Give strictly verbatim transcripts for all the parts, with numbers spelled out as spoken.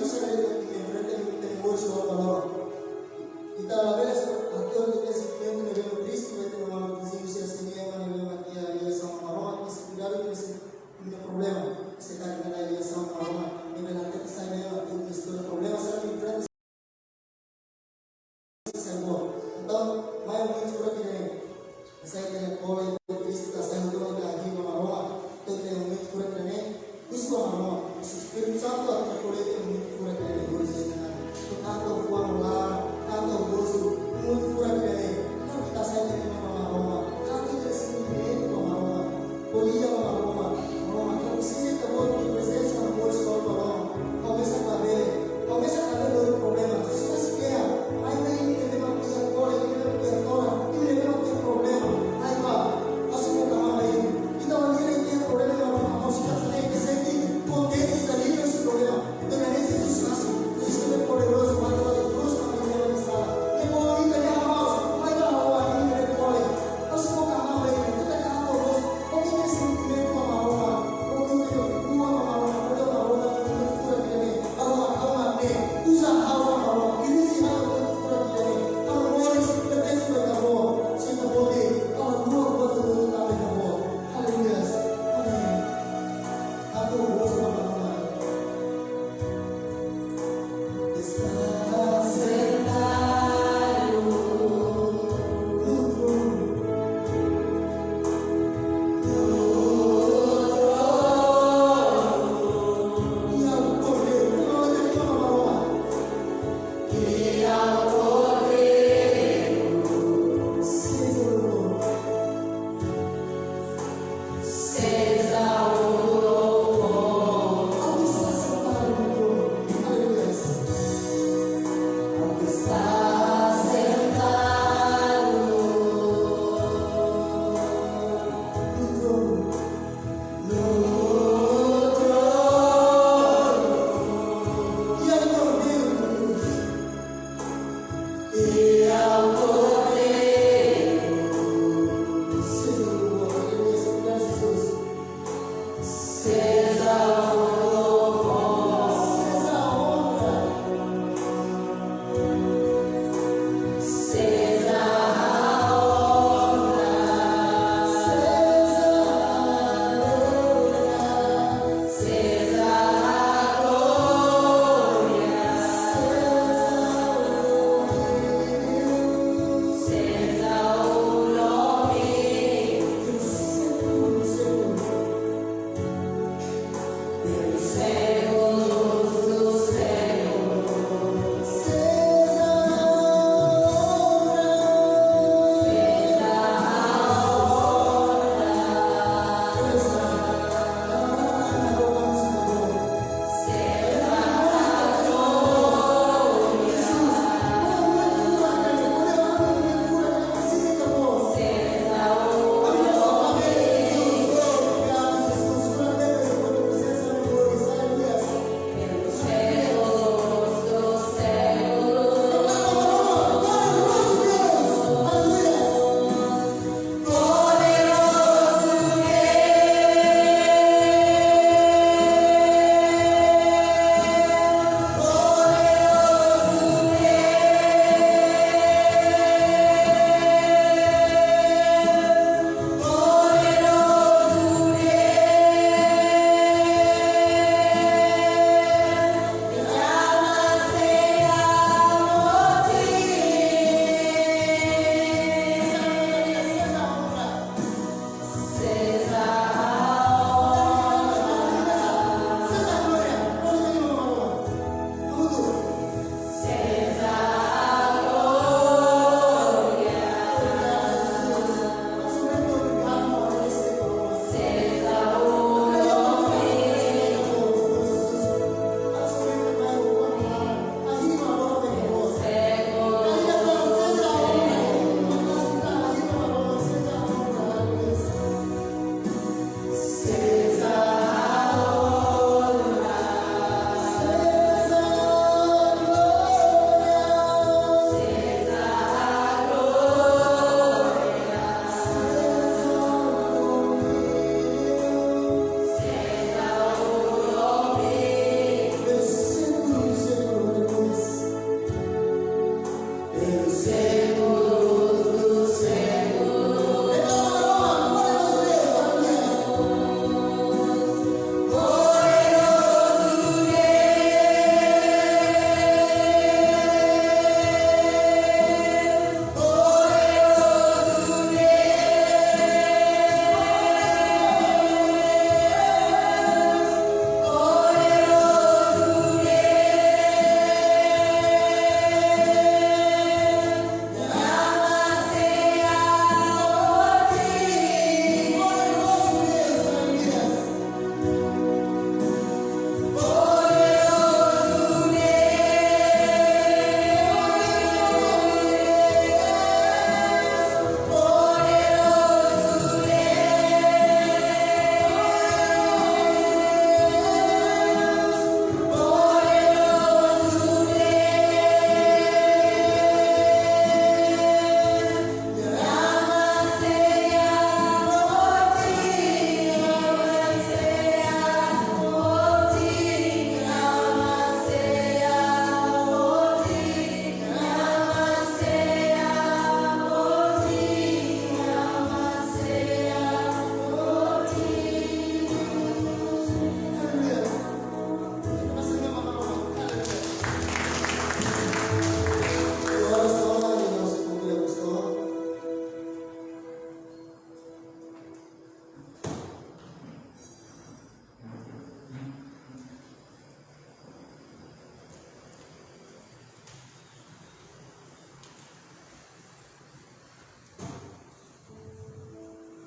Sabe, ita enfrenta ita-nia moris loroloron. Ita labele só hatene ita-nia sentimentu ne'ebé triste, ita-nia maun-alin viziñu sira, sira ne'ebé mak iha ligasaun ho Maromak, ita sei kuidadu ita-nia problema. Ita sei kaer ita-nia ligasaun ho Maromak, ne'ebé la hatete sai ne'ebé mak ita-nia problema, sabe, enfrenta sai boot. Entaun, mai iha momentu furak ida-ne'e, sai ita-nia kole, triste, ita sai hotu, ita hadi'a ba Maromak. Entaun, iha momentu furak ida-ne'e, husu ba Maromak, husu Espíritu Santu atu hodi kole ita-nia momentu furak ida-ne'e, goza ita-nia an. Entaun, tantu fuan hola, tantu goza, momentu furak ida-ne'e, entaun ita sai ita-nia an ba Maromak.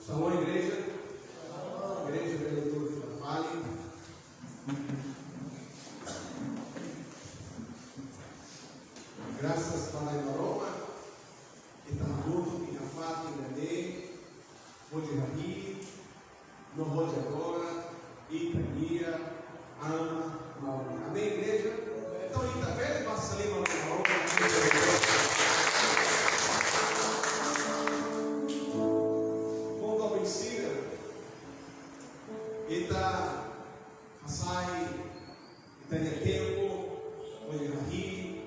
Shalom, igreja. Igreja, benedito, fila fali. Grasas ba Nai Maromak, ita hamutuk iha fatin ida-ne'e, hodi hahi'i, no hodi adora ita-nia Aman Maromak. Amen, igreja? Entaun, ita bele basa liman ba Maromak. Kuandu ohin sira, ita hasai ita-nia tempu hodi hahi'i,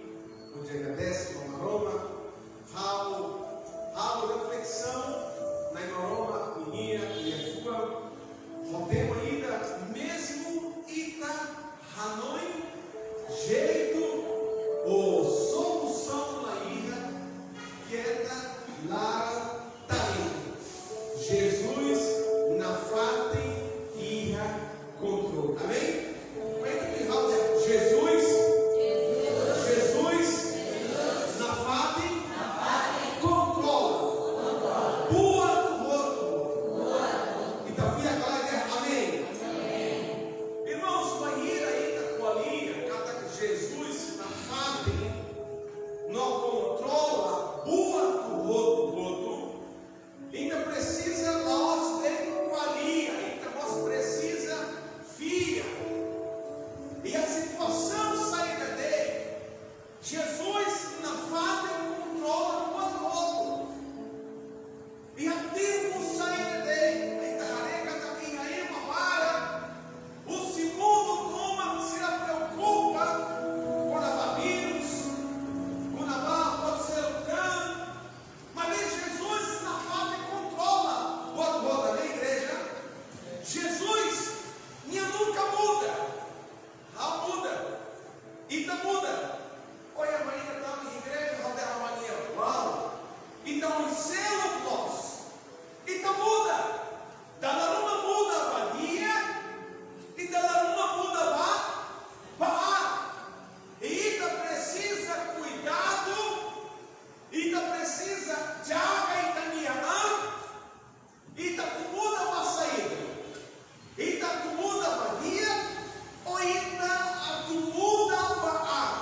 hodi agradese ba Maromak, halo, halo reflesaun Nai Maromak ninia liafuan, ho tema ida: mezmu ita hanoin jeitu ou solusaun la iha, keta laran tariku. Jesus nafatin iha kontrolu. Amen? Amen. Ita halo, Jesus, Jesus nafatin kontrolu. Buat hotu. Ita fiar ka lae? Amen. Irmãos, bainhira ita ko'alia katak Jesus nafatin no kontrola buat hotu-hotu, ita presiza la'ós de'it ko'alia, ita mós presiza fiar. Iha situasaun saida de'it, Jesus nafatin kontrola buat hotu. Iha tempu saida de'it, ita haree katak iha ema barak, husi mundu tomak sira preokupa kona-ba vírus, kona-ba buat seluk tan, maibé Jesus nafatin kontrola buat hotu, amen, igreja? Jesus, nia nunka muda. Ha'u muda. Ita muda. Ohin ema ida tama iha igreja, ha'u dehan ba nia: Uau, ita oin seluk loos. Ita muda. Dala ruma muda ba di'ak, i dala ruma muda ba, ba aat. I ita presiza kuidadu, ita presiza jaga ita-nia an, ita atu muda ba saida? Ita atu muda ba di'ak, ou ita atu muda ba aat?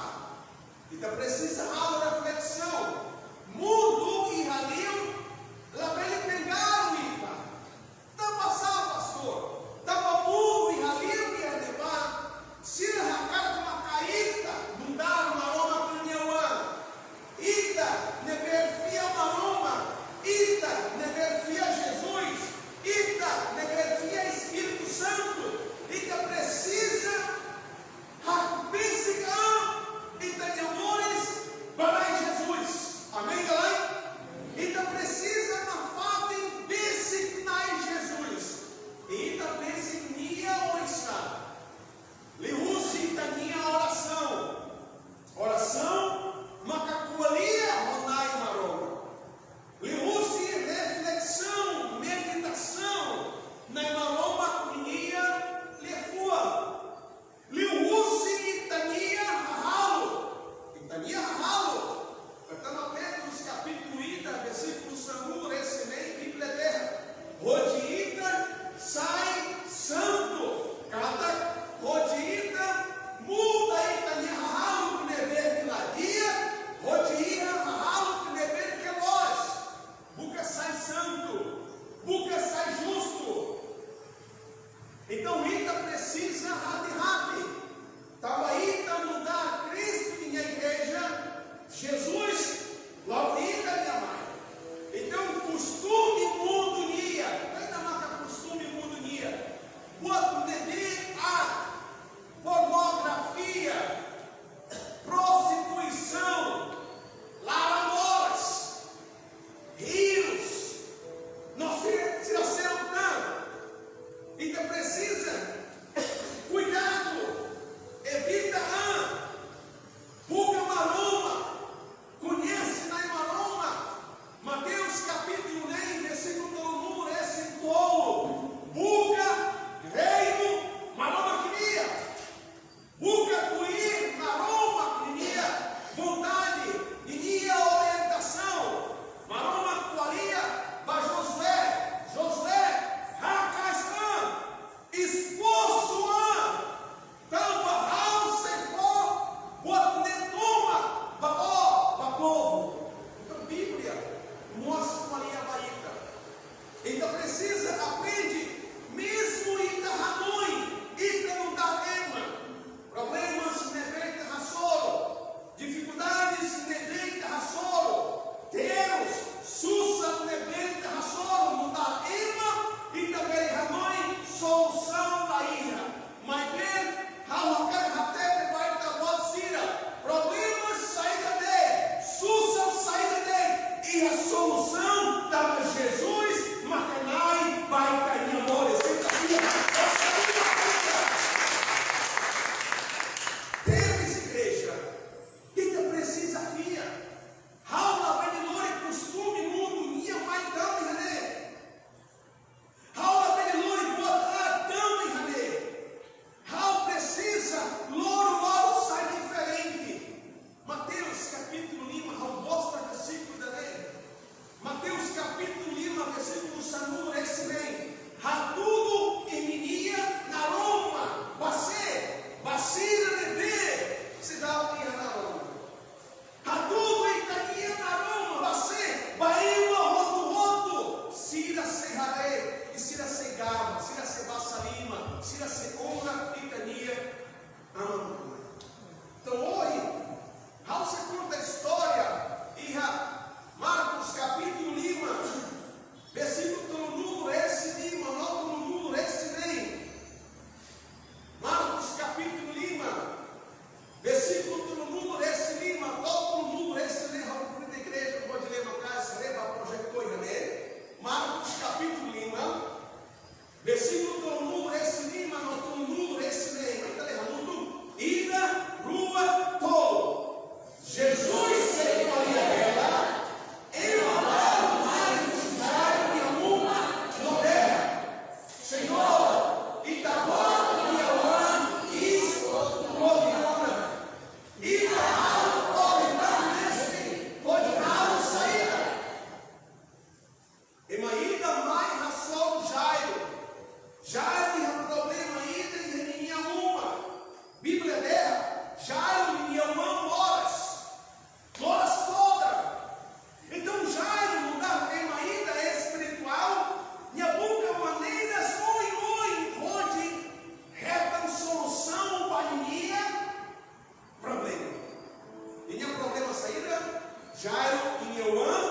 Jairo ninia oan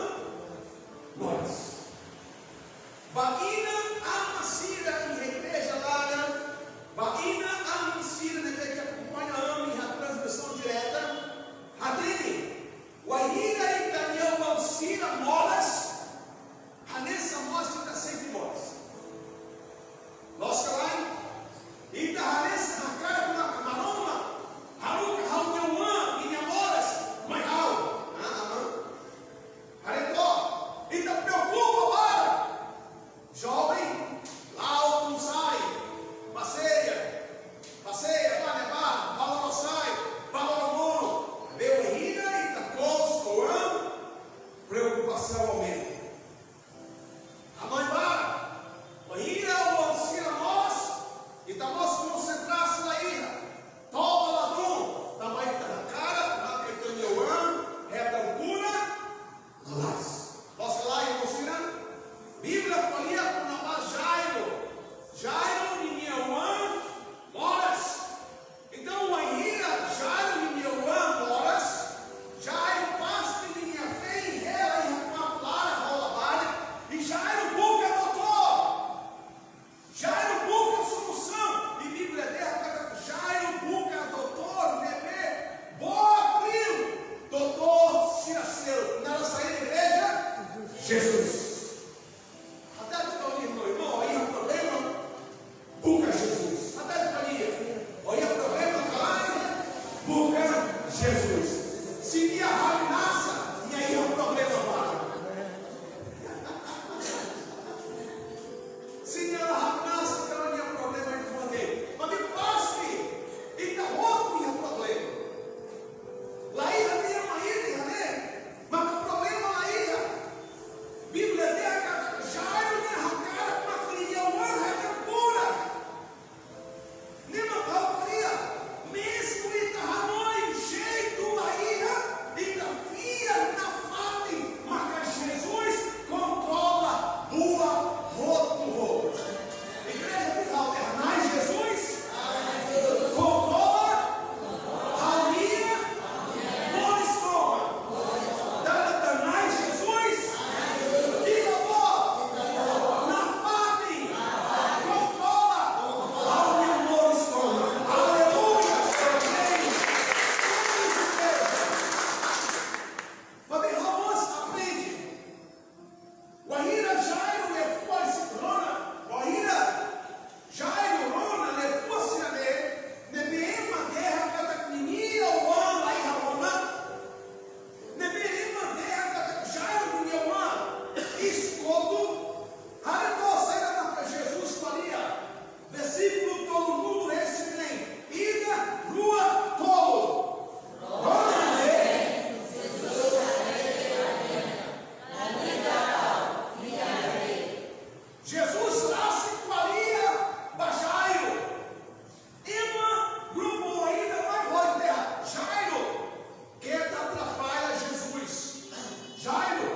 moras. Ba inan-aman sira iha igreja laran, ba inan-aman sira ne'ebé akompaña ami iha transmisaun direta, hatene, wainhira ita-nia oan sira moras, hanesan mós ita sente moras. Loos ka lae? Ita hanesan hakarak ona, Maromak, haruka ha'u-nia oan, ninia moras, mai ha'u. Ah, ah. Haree took, ita preokupa barak. Joven, la'o tun-sa'e, paseia, paseia, bá ne'ebá, bá lorosa'e, bá loromonu. Maibé wainhira ita kous oan, preokupasaun aumenta. Hanoin barak, wainhira oan sira moras, ita mós konsentrasaun la iha. Toba ladún, tanba ita hakarak maka ita-nia oan hetan kura lalais. Loos ka lae, irmaun sira? Bíblia ko'alia kona-ba Jairo. Jairo ninia oan moras. Entaun, wainhira Jairo ninia oan moras, Jairo pasti ninia feen hela iha knaar laran, hola barak, i Jairo buka doutór. Jairo buka solusaun, i Bíblia dehan katak Jairo buka doutór ne'ebé boot liu, doutór sira seluk. Naran saida, igreja? Jesus. Hatete ba nia irmaun, irmaun, ó iha problema, buka Jesus. Hatete ba nia, ó iha problema, klaru, buka Jesus. Se nia hamnasa, nia iha problema barak. Se nia la hamnasa, klaru, nia problema ida fali. Maibé pasti, ita hotu iha problema. La iha ema ida iha ne'e maka problema la iha. Bíblia dehan katak Jairo nia hakarak maka nia oan hetan kura. Ne'e mak ha'u ko'alia, mezmu ita hanoin jeitu la iha, ita fiar nafatin maka Jesus kontrola buat hotu-hotu. Igreja, ita hanoin, Na'i Jesus kontrola ha'u-nia moris tomak. Dada tan, Na'i Jesus, ita-boot nafatin kontrola ha'u-nia moris tomak. Aleluia. Maibé ha'u mós aprende. Wainhira Jairo liafuan sira rona, wainhira Jairo rona liafuan sira-ne'e, ne'ebé ema dehan katak ninia oan la iha ona, ne'ebé ema dehan katak Jairo ninia oan iis kotuk, haree took saida maka Jesus ko'alia. Versíkulu tolunulu-resin-neen. Ida, rua, tolu. Rona de'it. Jesus rasik ko'alia ba Jairo. Ema grupu ida mai hodi dehan: Jairo, keta atrapalla Jesus. Jairo,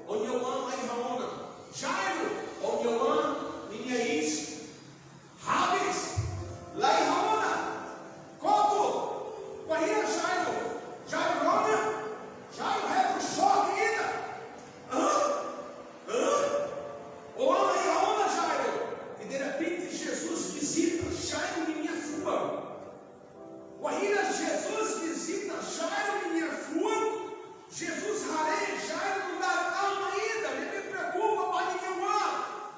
ó-nia oan la iha ona. Jairo, ó-nia oan ninia iis habis, la iha ona. Kotuk. Wainhira Jairo, Jairo rona, Jairo hetan xoke ida. Hã? Hã? Ó-nia oan la iha ona, Jairo. I derrepente Jesus vizita Jairo ninia fuan. Wainhira Jesus vizita Jairo ninia fuan, Jesus haree Jairo nu'udar aman ida ne'ebé preokupa ba ninia oan.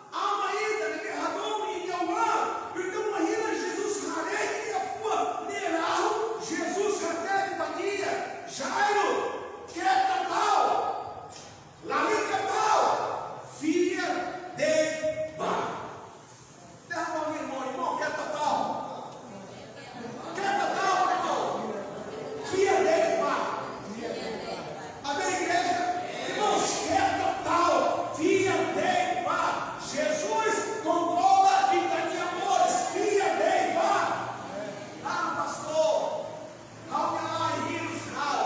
Aman ida ne'ebé hadomi ninia oan. Entaun, wainhira Jesus haree nia fuan ne'e rahun, Jesus hatete ba nia: Jairo, keta ta'uk. Lalika ta'uk. Fiar de'it bá. Dehan ba nia irmaun, irmaun, keta ta'uk. Keta ta'uk, irmaun. Fiar de'it bá. Amen, igreja? Irmãos, keta ta'uk. Fiar de'it bá. Jesus kontrola ita-nia moris. Fiar de'it bá. Ah, pastór, ha'u-nia la'en hirus ha'u.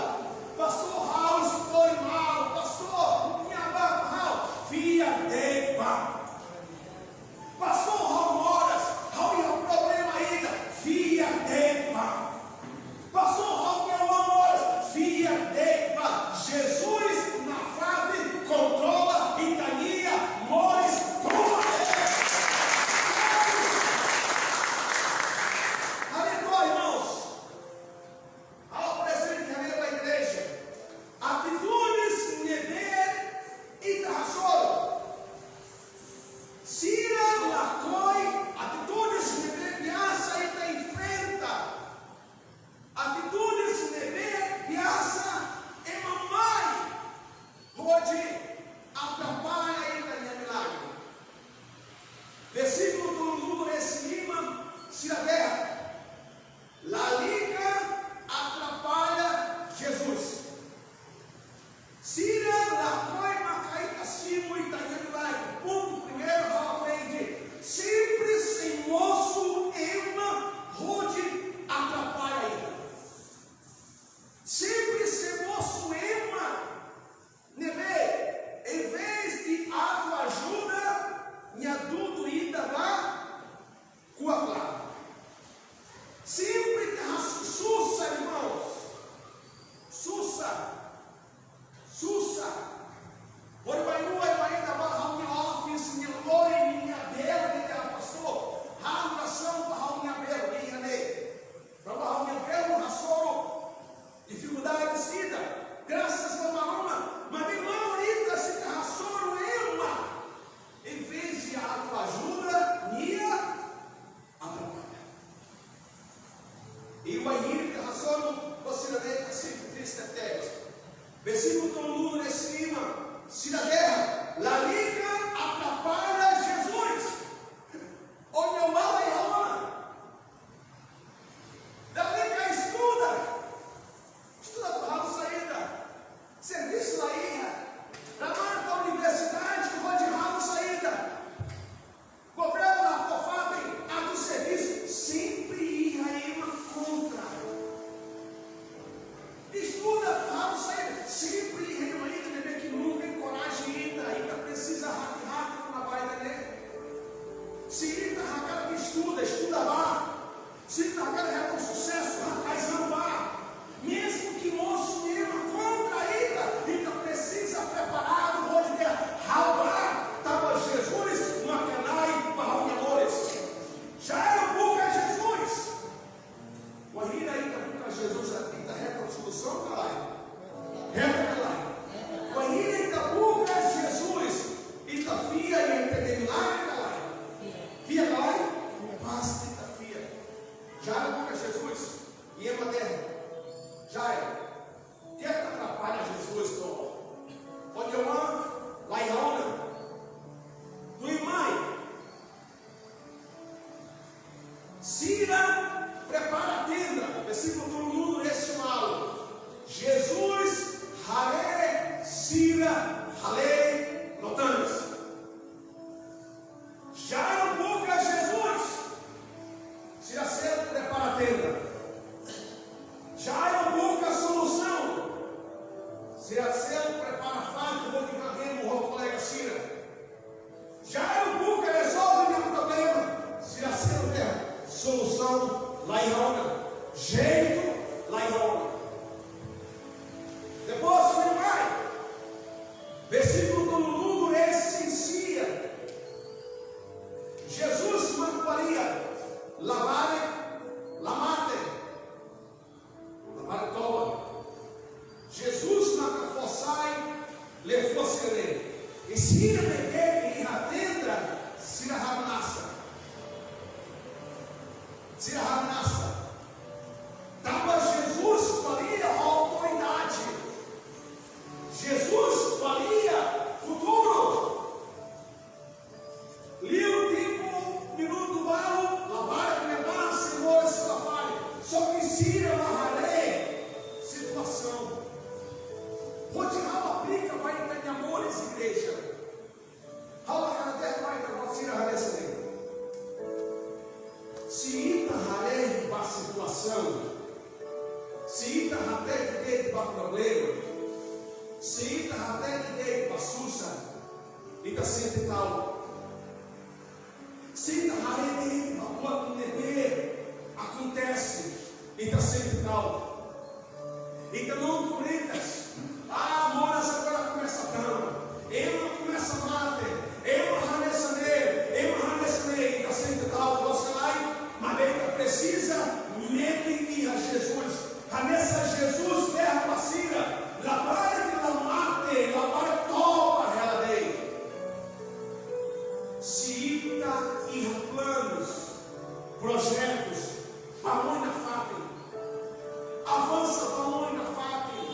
Pastór, ha'u estou mal. Pastór, nia abaku ha'u. Fiar de'it bá. Pastór, ha'u moras, ha'u iha problema ida. Fiar de'it bá. Pastór, ha'u-nia oan moras. Fiar de'it bá. Jesus grasas ba Maromak, maibé maun ita sei hasoru ema, em vez de atu ajuda, nia atrapalla. I wainhira ita hasoru, sira dehan katak sente triste tebes. Versíkulu tolunulu-resin-lima, sira dehan, lalika atrapalla Jesus. Ó-nia oan la iha ona. Lalika estuda. Estuda atu halo saida? Servisu la iha. Remata universidade hodi halo saida? Governu la fó fatin atu servisu. Sempre iha ema kontra. Estuda atu halo saida? Sempre iha ema ida ne'ebé ke nunka enkoraja ita. Ita presiza hati-hati kona-ba ida-ne'e. Se ita hakarak estuda, estuda bá. Se ita hakarak hetan susesu, hakarak bá. Mezmu ke mosu ema kontra ita, ita presiza preparadu hodi dehan ha'u bá, tanba Jesus maka Na'i ba ha'u-nia moris. Jairo buka Jesus. Wainhira ita buka Jesus, ita hetan solusaun ka lae? Hetan ka lae? Wainhira ita buka Jesus, ita fiar iha ita-nia milagre ka lae? Fiar ka lae? Pasti ita fiar. Jairo buka Jesus, i ema dehan: Jairo, ita atrapalla Jesus to'o. Ó-nia oan la iha ona. Tuirmai, sira prepara tenda, versíkulu tolunulu-resin-ualu. Jesus haree sira hale'u no tanis. Jairo buka Jesus, sira seluk prepara tenda. Jairo buka solusaun, sira seluk prepara fatin hodi hemu ho kolega sira. Jairo buka rezolve nia problema, sira seluk dehan solusaun la iha ona, jeitu la iha ona. Depois, tuirmai, versíkulu tolunulu-resin-sia. Jesus mak ko'alia, labarik la mate, labarik toba. Jesus maka fó sai liafuan sira-ne'e. I sira ne'ebé iha tenda, sira hamnasa. Sira hamnasa. Tanba Jesus ko'alia ho autoridade. Jesus ko'alia futuru. Liu tempu, minutu balu, labarik ne'ebá sei moris fali. Só ke sira la haree situasaun. Hodi ha'u aplika ba ita-nia moris, igreja. Ha'u hakarak dehan ba ita-boot sira hanesan ne'e. Se ita haree ba situasaun, se ita hatete de'it ba problema, se ita hatete de'it ba susar, ita sente ta'uk. Se ita haree de'it ba buat ne'ebé akontese, ita sente ta'uk. Ita não kompreende. Ah, moras agora komesa tama. Ema komesa mate. Ema hanesan ne'e. Ema hanesan ne'e. Ita sente ta'uk, loos ka lae? Maibé ita presiza metin iha Jesus. Hanesan Jesus dehan ba sira, labarik la mate, labarik toba hela de'it. Se ita iha planus, projetus, ba moe nafatin, avansa ba moe nafatin,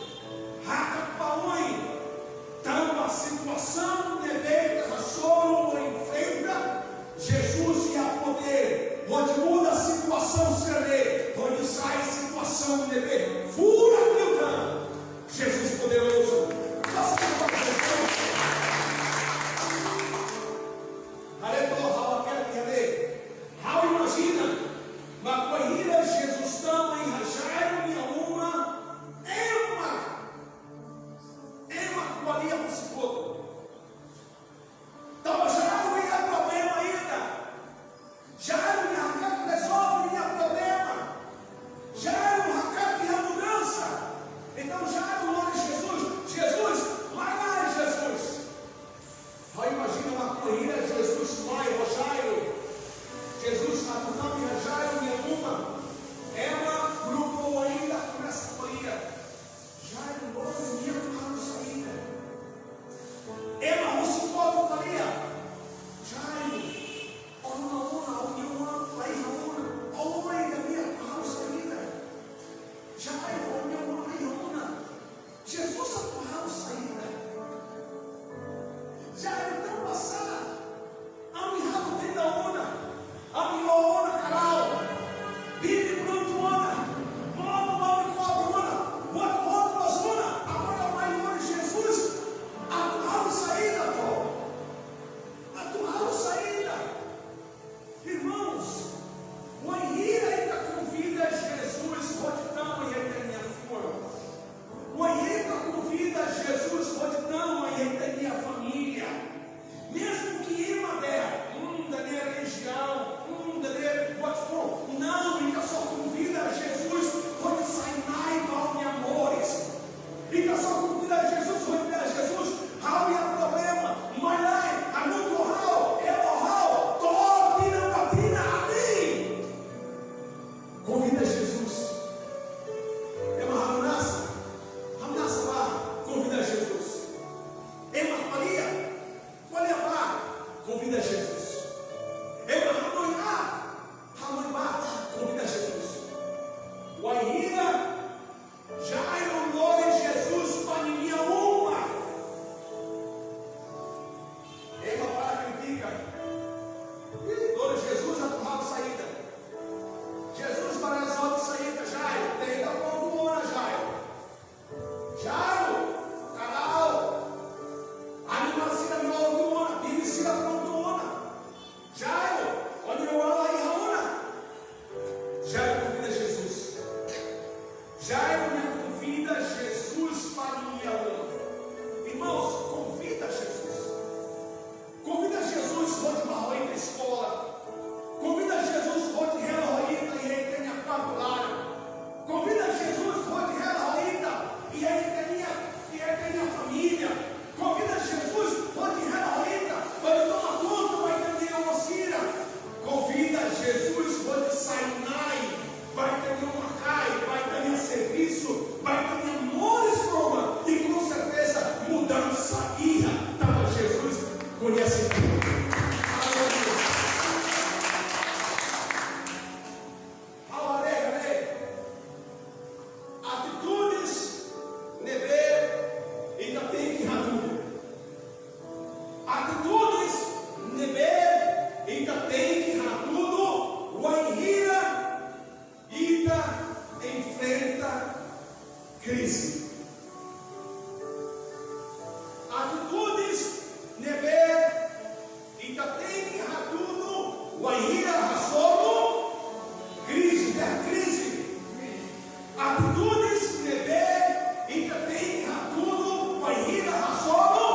hasoru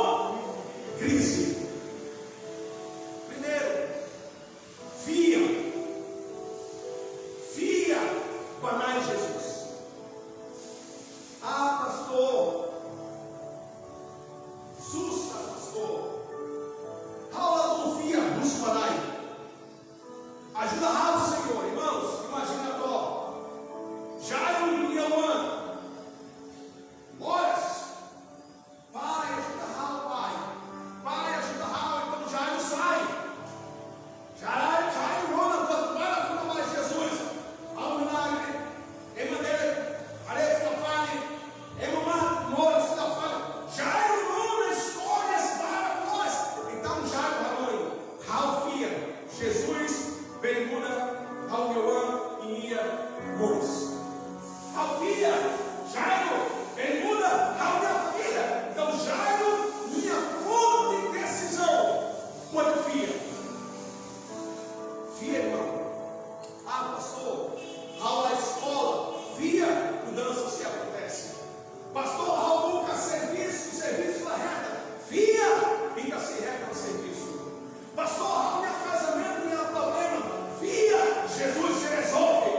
krize. Primeiru, fiar. Fiar ba Na'i Jesus. Ah, pastór. Susar, pastór. Ha'u la dún fiar, husu ba Na'i. Ajuda ha'u, Señór. Irmãos, imajina só. Jairo, nia oan. Moras. Pai, ajuda ha'u, Pai. Pai, ajuda ha'u. Entaun Jairo sai. Jairo, Jairo rona buat barak kona-ba Jesus. Ha'u milagre. Ema dele haree fila fali. Ema mate, moras fila fali. Jairo rona istória barak loos. Entaun Jairo hanoin: Ha'u fiar Jesus bele muda ha'u-nia oan i nia moris. Ha'u fiar Jairo bele muda ha'u-nia família. Entaun Jairo, nia forte desizaun, hodi fiar. Fiar, irmaun. Ah, pastór, ha'u la eskola. Fiar, mudansa sei akontese. Pastór, ha'u buka servisu, servisu la hetan. Fiar, ita sei hetan servisu. Pastór, ha'u-nia kazamentu iha problema. Fiar, Jesus sei rezolve.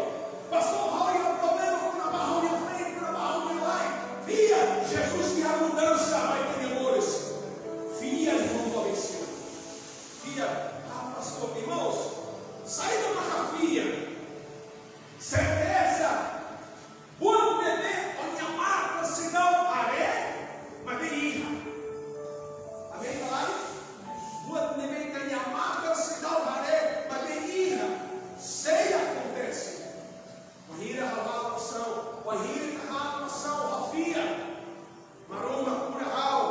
Pastór, ha'u iha problema kona-ba ha'u-nia feen, kona-ba ha'u-nia la'en. Fiar, Jesus iha mudansa ba ita-nia moris. Fiar, irmaun, valoriza. Fiar, ah, pastór, irmãos, saida maka fiar? Serteza, buat ne'ebé ó-nia matan seidauk haree, maibé iha. Amen, ka lae? Buat ne'ebé ita-nia matan seidauk haree, maibé iha. Sei akontese. Wainhira ha'u halo orasaun, wainhira ita halo orasaun, ha'u fiar. Maromak kura ha'u.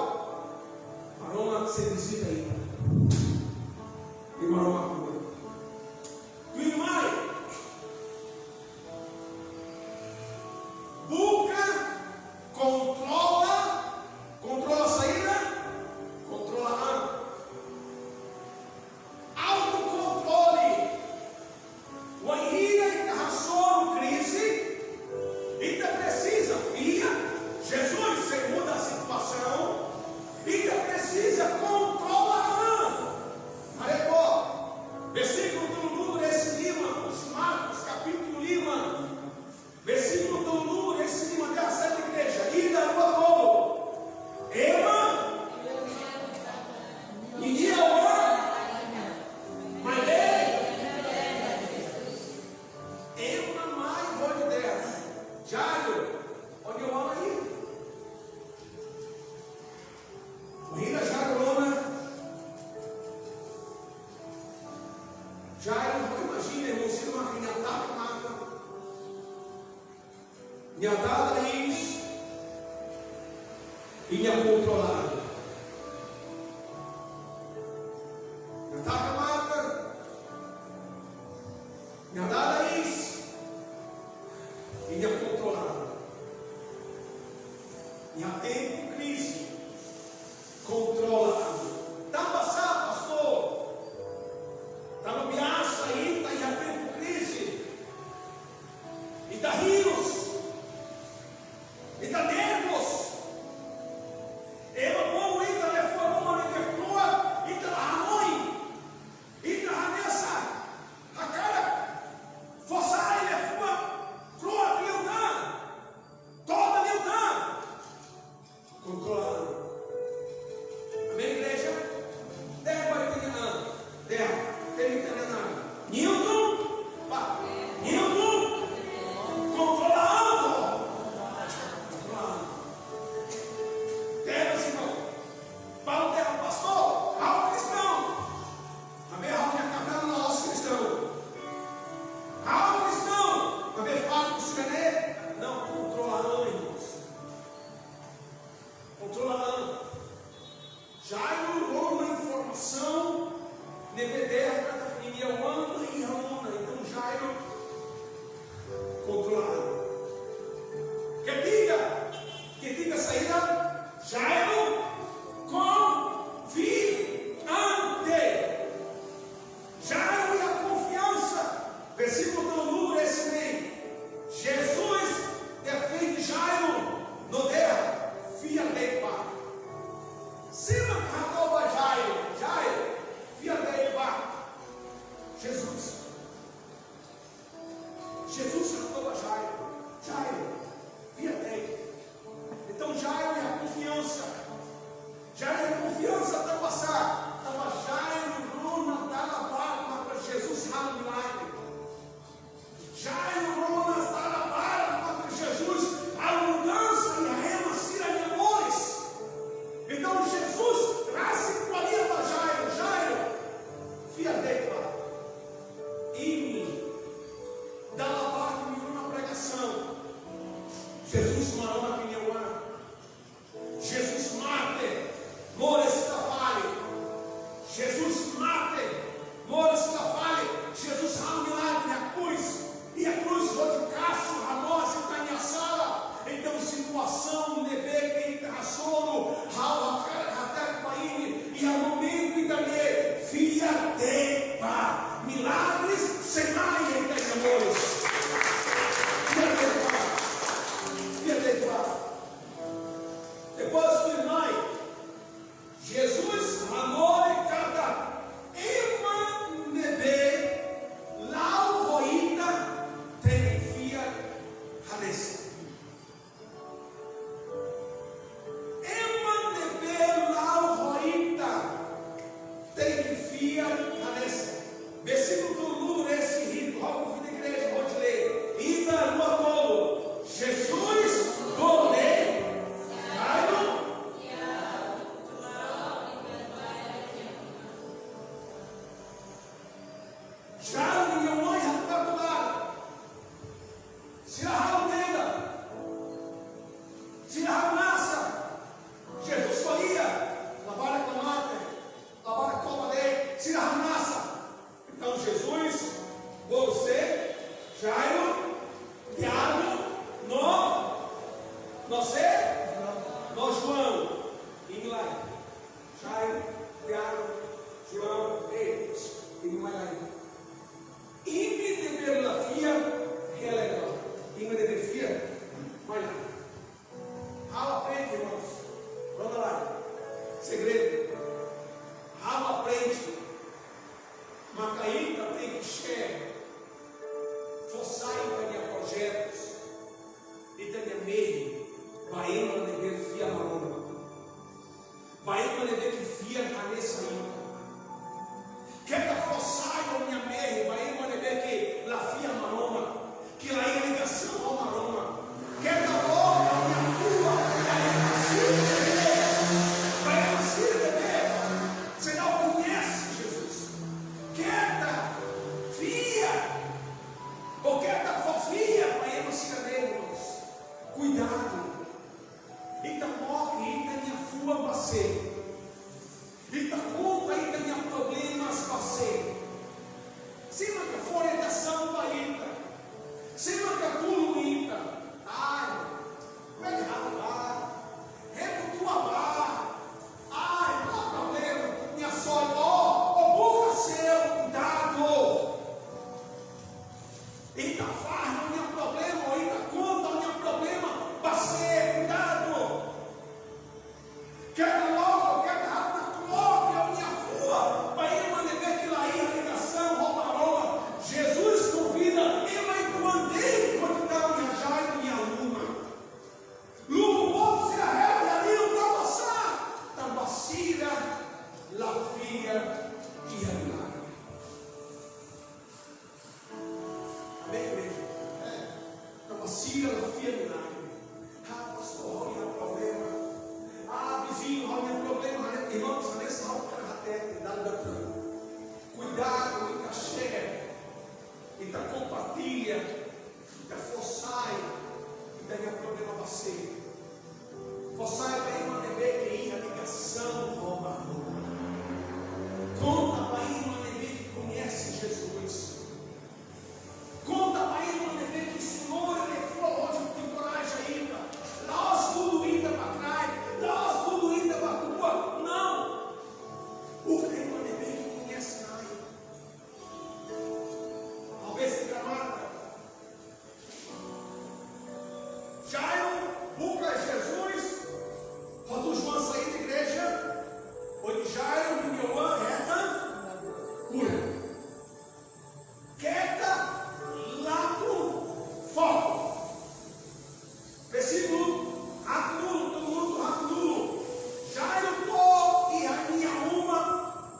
Maromak sei vizita ita. I Maromak kura. Tuirmai, buka kontrola, kontrola saida? Kontrola an. Autokontrole. Wainhira ita hasoru krize, ita presiza fiar Jesus sei muda situasaun, ita presiza kontrola an. Haree took, versíkulu tolunulu-resin-lima, Marcos kapítulu lima, versíkulu tolunulu-resin-lima, dehan saida, igreja? Ida, rua, tolu. Ema, nia oan mai, ema mai hodi dehan: Jairo, ó-nia oan iha. Wainhira Jairo rona, Jairo, ha'u imajina, irmaun sira, mak nia taka matan, nia dada iis, i nia kontrola an. Nia taka matan, nia dada iis, i nia kontrola an. Iha tempu krize, kontrola an. Tanba sá, pastór? Tanba biasa ita iha tempu krize, ita hirus, ita nervous. Ema bolu ita liafuan ruma ne'ebé kro'at, ita la hanoin. Ita hanesan hakarak fó sai liafuan kro'at liután, todan liután. Kontrola an. Amen, igreja? Dehan ba ita-nia an. Dehan, temi ita-nia an. Newton, ba, Newton, kontrola an. Kontrola an. Tebes, irmaun. Paulo dehan: Pastór, ha'u kristaun. Maibé ha'u-nia kaben la'ós kristaun. Ha'u kristaun, maibé faktu sira-ne'e la kontrola an, irmãos. Kontrola an. Jairo rona informasaun ne'ebé dehan katak ninia oan la iha ona, entaun Jairo kontrola an. Ketiga, ketiga saida? Jairo konfiante. Jairo iha konfiansa. Versíkulu tolunulu-resin-neen. Jesus defende Jairo no dehan: Fiar de'it, ba. Tiago, João, ei, imi mai lai. Imi ne'ebé la fiar, hela. Imi ne'ebé fiar, mai lai. Ha'u aprende, irmãos. Vamos lá. Segredu. Ha'u aprende. Maka ita tenke share. Fó sai ita-nia projetus, ita-nia mehi ba ema ne'ebé fiar Maromak, ba ema ne'ebé ke fiar hanesan ita. Keta fó sai ó-nia mehi ba ema ne'ebé ke la fiar Maromak, ke la iha ligasaun ho Maromak. Keta loke ó-nia fuan ba ema sira ne'ebé, ba ema sira ne'ebé seidauk koñese Jesus. Keta fiar, ou keta fó fiar ba ema sira ne'e, irmãos. Kuidadu. Ita loke ita-nia fuan ba sé? Ita konta ita-nia problemas ba sé? Sé mak fó orientasaun ba ita? Sé mak tulun ita? Ai, bele halo bá, hemu tua bá. Ai, no problema, nia só, ó, ó buka selu, kuidadu. Ita fahe ó-nia problema, ita konta ó-nia problema ba sé? Kuidadu. Keta loke, keta hakmatek loke ó-nia fuan ba ema ne'ebé ke la iha ligasaun ho Maromak. Jesus konvida ema atu anda ho ita iha Jairo nia uma. Lubun boot sira hela iha li'ur tanba sá? Tanba sira la fiar iha milagre. Amen, igreja? É. Tanba sira la fiar milagre. Ah, pastór, ha'u-nia problema. Ah, viziñu, ha'u-nia problema. Irmãos, hanesan ha'u hakarak hatete, dala ida tan. Kuidadu, ita share, ita kompartilla, ita fó sai ita-nia problema ba sé? Fó sai ba ema ne'ebé ke iha ligasaun ho Maromak. Konta ba ema ne'ebé ke koñese Jesus. Konta ba ema ne'ebé ke Señór, Ele fó hodi enkoraja ita. La'ós dudu ita ba kraik, la'ós dudu ita ba rua, não. Buka ema ne'ebé ke koñese Na'i. Talvés ita mata. Jairo buka Jesus, hotu João sai igreja, hodi Jairo ninia oan hetan kura. Keta lakon foku. Versíkulu haat-nulu, tolu-nulu, haat-nulu. Jairo to'o iha nia uma,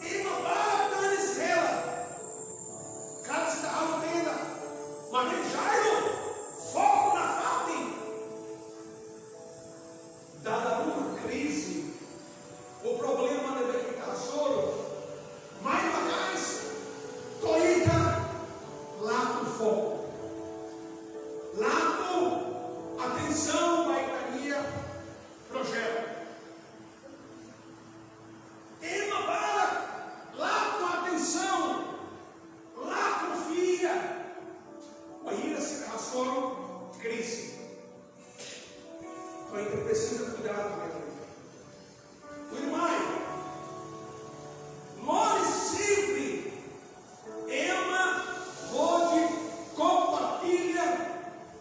ema barak tanis hela. Karik ita halo tenda, maibé Jairo foku nafatin. Dada ruma krize, ou problema ne'ebé ke ita hasoru, mai maka'as, to'o ita lakon foku, lakon atensaun ba ita-nia projetu. Ema barak lakon atensaun, lakon fiar bainhira sira hasoru krize. Entaun ita presiza kuidadu, meu irmão. Tuirmai, lori sempre ema hodi kompartilla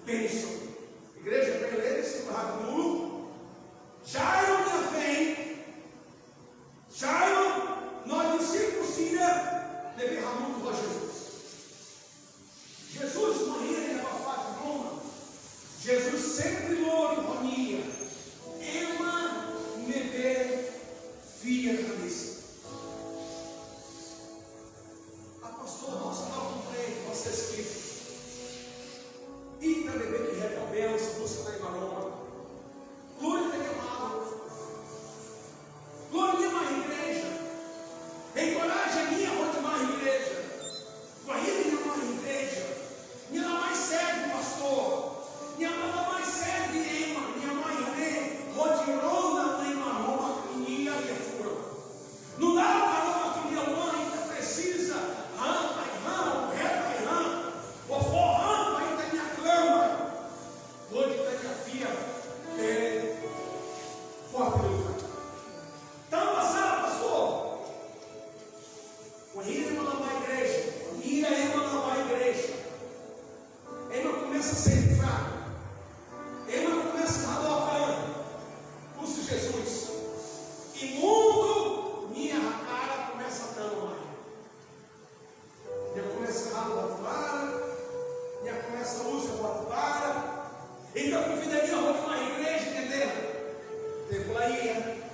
bensaun. Igreja, bele lee, se barra dulu. Jairo nia feen, Jairo no dixípulu sira ne'ebé hamutuk ho Jesus. Jesus, bainhira iha fatin ruma, Jesus sempre lori ho nia ema ne'ebé fiar hanesan. Ah, pastór, ha'u seidauk komprende, ha'u esketu. Ita ne'ebé ke hetan bensaun husi Nai Maromak, lori ita-nia maluk. Lori nia mai igreja. Enkoraja nia hodi mai igreja. Bainhira nia mai igreja, nia la mai serve pastór, nia la mai serve ema, nia mai haree hodi rona Nai Maromak nia liafuan. Nu'udar Maromak nia oan, ita presiza han ai-han, hetan ai-han, ou fó han ba ita-nia klamar, hodi ita-nia fiar bele forte liután. Tanba sá, pastór? Laia,